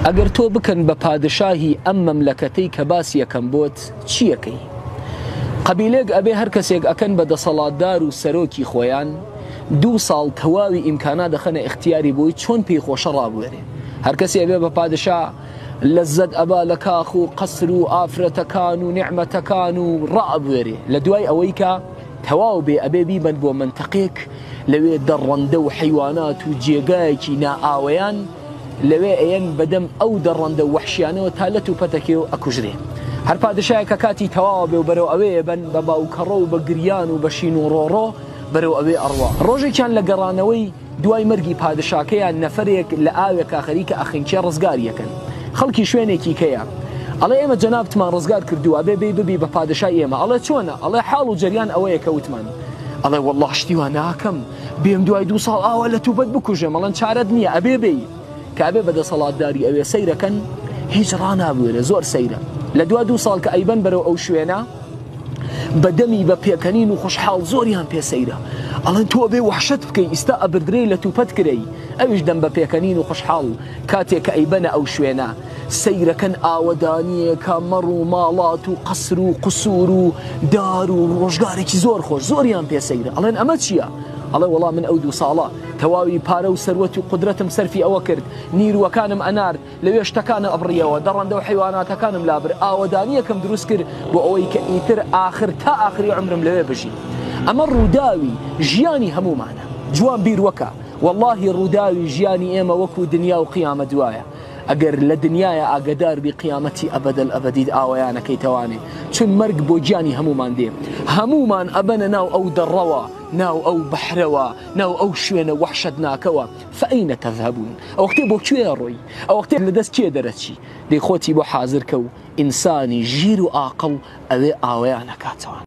ئەگەر تۆ بکەن بە پادشاهی ئەم مەملەکەتەی کە باسی ئەکەم بۆت چی ئەکەی؟ قەبیلەیەک ئەبێ هەر کەسێک ئەکەن بە دەسەڵاتدار و سەرۆکی خۆیان دوو ساڵ تەواوی ئیمکانات دەخەنە ئیختیاری بۆی چۆن پێی خۆشە ڕابوێرێ هەر کەسێ ئەبێ بە پادشا لەزەت ئەبا لە کاخ و قەسر و ئافرەتەکان و نیعمەتەکان و ڕائەبوێرێ لە دوای ئەوەی کە تەواو بێ ئەبێ بیبەن بۆ مەنتەقێک لەوێ دەڕەندە و حەیوانات و جێگایەکی نائاوەیان لەوێ ئەیەن بەدەم ئەو دەڕەندە وەحشیانەوە تا لەت و پەتەکێ و ئەکوژرێ. هەر پادشایەک کە کاتی تەواوە بێ و بەرەو ئەوێ ئەبەن بە باوکەڕۆ و بە گریان و بە شین و ڕۆڕۆ بەرەو ئەوێ ئەڕوا. ڕۆژێکیان لە گەڕانەوەی دوای مەرگی پادشاکەیان نەفەرێک لە ئاوێکا خەریکە ئەخنکێ ڕزگاری ئەکەن. خەڵکی شوێنێکی کەیە. ئەڵێ ئێمە جەنابتمان ڕزگار کردووە ئەبێ بێی ببی بە پادشای ئێمە. ئەڵێ چۆنە؟ ئەڵێ حاڵ و جەریان ئەوەیە کە وتمان. ئەڵێ وەڵڵا شتی وا ناکەم. بێم دوای دوو ساڵ ئاوا لە توبەت بکوژێم ئەڵێن چارەت نییە ئەبێ بێی کە ئەبێ بە دەسەڵاتداری ئەوێ سەیرەکەن هیچ ڕانابوێرێ زۆر سەیرە لە دوا دوو ساڵ کە ئەیبەن بەرەو ئەو شوێنە بە دەمی بە پێکەنین و خۆشحاڵ زۆریان پێ سەیرە ئەڵێن تۆ بێ وەحشەت بکەی ئیستا ئەبردرێی لە توپەت کرێی ئەویش دەم بە پێکەنین و خۆشحاڵ کاتێک کە ئەیبەنە ئەو شوێنە سەیرەکەن ئاوەدانیەکە مەڕ و ماڵات و قەسر و قسوور و دار و ڕۆژگارێکی زۆر خۆش زۆریان پێ سەیرە ئەڵێن ئەمە چییە؟ ئەڵێ وەڵا من ئەو دوو ساڵە تەواوی پارە و سەروەت و قودرەتم سەرفی ئەوە کرد نیروەکانم ئەنارد لەوێ شتەکانم ئەبڕیەوە دەڕەندە و حەیواناتەکانم لابرد ئاوەدانیەکم دروست کرد بۆ ئەوەی کە ئیتر ئاخر تا ئاخری عومرم لەوێ بژیم ئەمە ڕووداوی ژیانی هەموومانە جوان بیر وەکە وەڵاهی ڕووداوی ژیانی ئێمە وەکو دنیا و قیامەت وایە ئەگەر لە دنیایا ئاگەدار بی قیامەتی ئەبەدەل ئەبەدیت ئاوەیانەکەیتەوانێ چون مەرگ بۆ گیانی هەموومان دێ هەموومان ئەبەنە ناو ئەو دەڕەوە ناو ئەو بەحرەوە ناو ئەو شوێنە وەحشەتناکەوە فأین تذهبون ئەوەختێ بۆ کوێ ئەڕۆی ئەوەختێ لە دەست کێ دەرەچی دەی خۆتی بۆ حازر کە و ئینسانی ژیر و ئاقڵ ئەوێ ئاوەیان ئەکاتەوە.